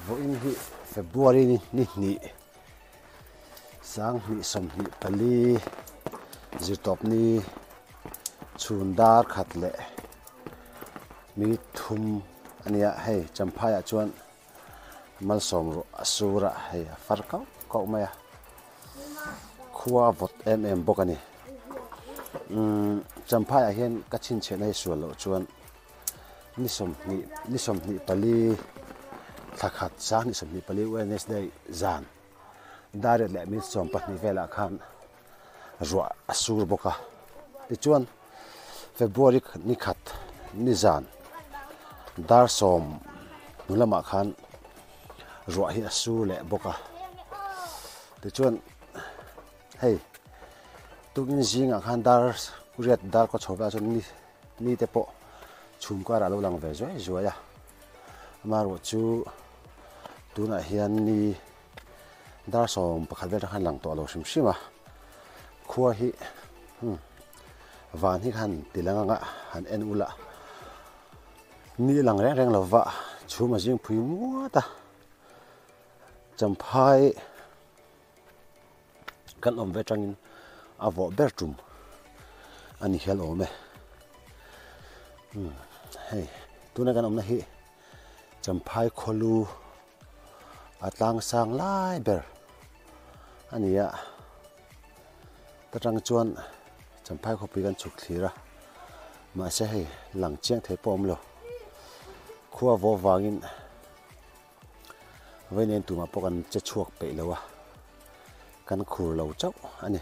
Vawiin hi February ni ni hnih 2024 zirtawp ni chhun dar khat leh mi thum a nia hei Champhai ah chuan malsawm ruah a sur a hei a far kauh kauh mai a khua a vawt em em bawk a ni umm Champhai ah hian ka chhinchhiahna hi sual loh chuan. Ni sawmhnih ni 24 thla khat sang ni 24 Wednesday zan dariat leh minute 12 velah khan ruah a sur bawk a tichuan February ni khat ni zan dar sawm hnu lamah khan ruah hi a sur leh bawk a tichuan hei tukin zingah khan dar riat dar kaw chho velah chuan ni. Mite pawh chhum karah a lo lang ve zuai zuai a, amaherawh chu tunah hian ni dar 11 vel atang khan lang tawh lo hrim hrim a, khua hi hmm van hi khan ti lang anga han en ula ni lang reng reng lova chhum a zing phui muat a, champhai. Kan awm ve tangin a vawh ber tum a ni hial awm e. Umm hei tuna kan awmna hi Champhai khawlu a tlang sang lai ber a ni a, ta tang chuan Champhai khawpui kan chhuk thlir a, mahse hei lang chiang thei pawh a awm lo, khua vawh vangin. Vawiin tumah pawh kan che chhuak peih lo a, kan khur lo chauh a ni.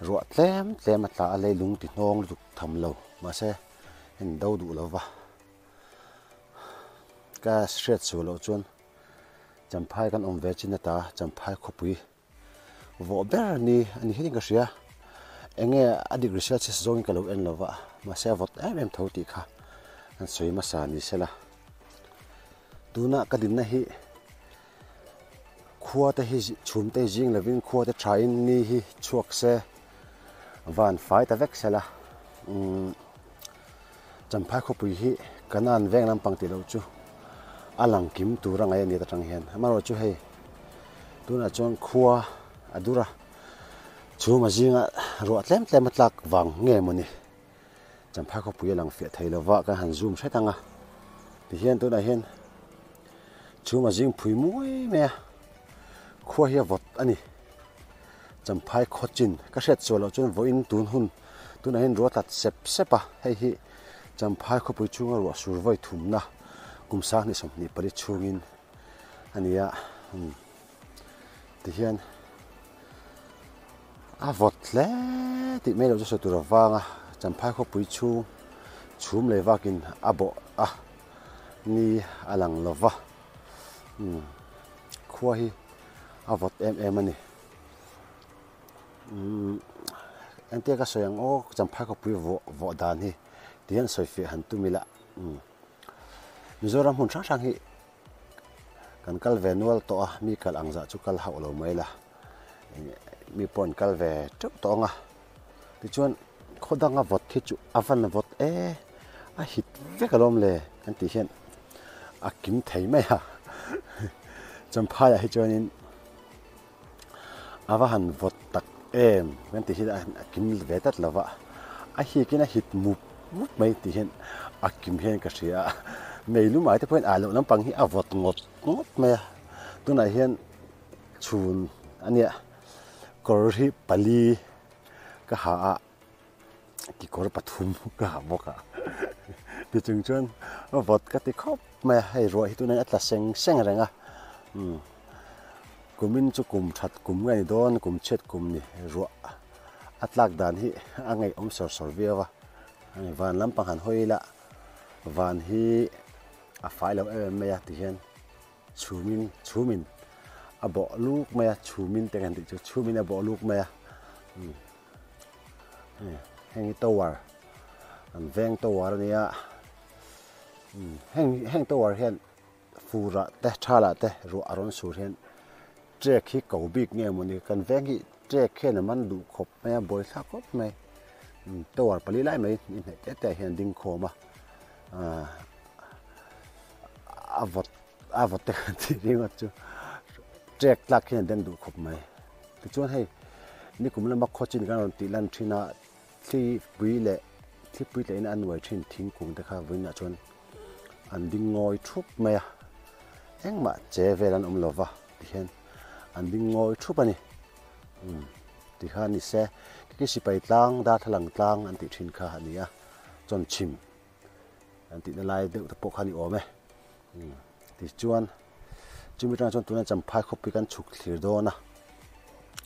Ruah tlem tlem a tla a, leilung ti hnawng lutuk tham lo mahse en do duh lo va. Ka hriat suh loh chuan Champhai kan awm ve chin ata Champhai khawpui vawh ber ni a ni hian ka hria. Enge a degree celsius zawngin ka lo en lo va, mahse a vawt em em tho tih kha an sawi hmasa ni sela. Tuna ka dinna hi khua te hi chhum te hi zing lovin khua te thain ni hi chhuak se van fai ta vek sela. Umm Champhai khawpui hi Kanan veng lampang tih loh chu a lang kim tur a ngaih a ni ta tang hian. Amaherawhchu hei tunah chuan khua a dur a, chhum a zinga ruah tlem tlem a tlak vang nge mawni Champhai khawpui a lang fiah thei lova kan han zoom hret ang a. Tihian tunah hian chhum a zing phui muai mai a, khua hi a vawt a ni. Champhai khawchin ka hriat sual loh chuan vawiin tun hun tunah hian ruah tlat sep sep a, hei hi Champhai khawpui chhunga ruah sur vawi thumna kum 2024 chhungin a ni a, umm tihian a vawt hle tih mai loh chu sawi tur avanga Champhai khawpui chhung chhum lei vakin a bawh a ni a lang lova umm khua hi a vawt em em a ni. Umm engtia ka sawi ang aw Champhai khawpui vawh vawh dan hi ti hian sawi fiah han tum ila umm Mizoram hmun hrang hrang hi kan kal ve nual tawh a mi kal ang zah chu kal hauh lo mai la mi pawh an kal ve teuh tawh ang a tichuan khaw danga vawt hi chu a van vawt e a hit vek alawm le kan tih hian a kim thei mai a Champhaiah hi chuanin a va han vawt tak em kan tih hi a kim ve tlat lo va a hikin a hit mup mup mai tih hian a kim hian ka hria a mei lumai te pawhin ah loh lampang hi a vawt ngawt ngawt mai a tunah hian chhun a nia kawr hi pali ka ha a. Kekawr pathum ka ha bawk a tichung chuan vawt ka ti khawp mai a hei ruah hi tunah hian a tla seng seng reng a umm kumin chu kum that kum nge ni dawn kum chhiat kum ni ruah a tlak dan hi a ngaihawm sawr sawr viau a hei van lampang han hawi ila van hi a fai lo em em mai a tihian chhumin chhumin a bawh luk mai a chhumin te kan tih chu chhumin a bawh luk mai a umm. Heng hi tower an veng tower a nia heng heng tower hian furah te thalah te ruah a rawn sur hian trek hi ko bik nge mawni kan veng hi trek hian a man duh khawp mai a buai thlak khawp mai tower pali lai mai inhnaih te te ah hian a ding khawm a a vawt. A vawt te kan tih ringawt chu trek tlak hian a den duh khawp mai. Tichuan hei nikum lama khawchin kan rawn tih lan thin a, thlipui leh thlipui tlehin a nuai thin thingkung te kha vawiinah chuan an ding ngawi thup mai a, engmah che vel an awm lo va tihian an ding ngawi thup a ni. Umm tikha ni se khi sipai tlang darthlalang tlang an tih thin kha a ni a, chawnchhim. An tihna lai deuh te pawh kha a ni awm e. Tichuan chumi atang chuan tuna Champhai khawpui kan chhuk thlir dawn a.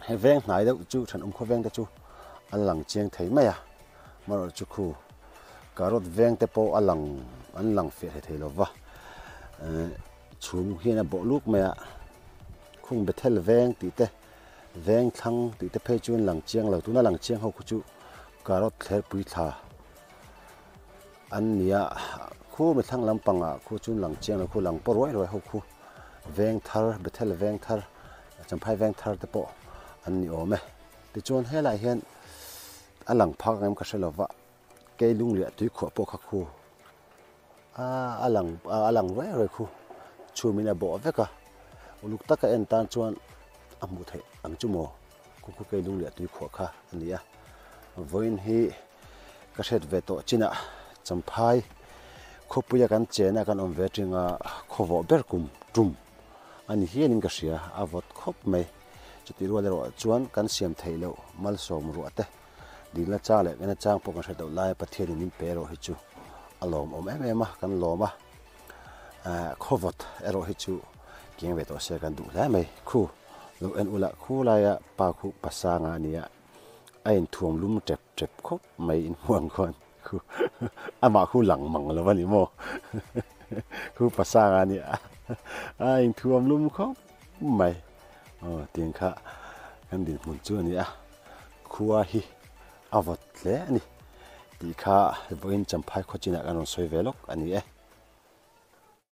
He veng hnai deuh chu thenawm khaw veng te chu a lang chiang thei mai a. Amaherawh chu khu carrot veng te pawh a lang an lang fiah thei thei lo va. Chhum hian a bawh luk mai a. Khung Bethel veng tih te veng thlang tih te phei chu an lang chiang lo. Tuna lang chiang ho khu chu carrot thlerpui thla. An nia, khu mi thlang lampangah khu chu lang chiang lo khu lang pawh ruai ruai ho khu veng thar Bethel veng thar Champhai veng thar te pawh an ni awm e. Tichuan helaiah hian a lang phak ang em ka hre lova Keilung liah tui khuah pawh kha khu a lang a lang ruai ruai khu chhumin a bawh vek a uluk taka en tan chuan a hmuh theih ang chu maw khu khu Keilung liah tui khuah kha a ni a vawiin hi. Ka hriat ve tawh chinah Champhai khawpuia kan chena kan awm ve ṭinga khawvawh ber kum ṭum a ni hialin ka hria, a vawt khawp mai. Chutih rual erawh chuan kan siam theih loh malsawm ruah te, dikna chang leh ngaihna chang pawh kan hriat loh laia Pathianin min pe erawh hi chu a lawmawm em em a, kan lawm a. Khawvawt erawh hi chu keng ve tawh se kan duh hle mai. Khu lo en ula khu laia pa khu pasanga a nia. A inthuam lum tep tep khawp mai inhmuang khuan khu amah khu lang mang lo a ni maw khu pasanga a nia a inthuam lum khawp mai aw tiang kha kan dinhmun chu a ni a khua hi a vawt hle a ni tih kha vawiin champhai khaw chinah kan rawn sawi ve lawk a ni e.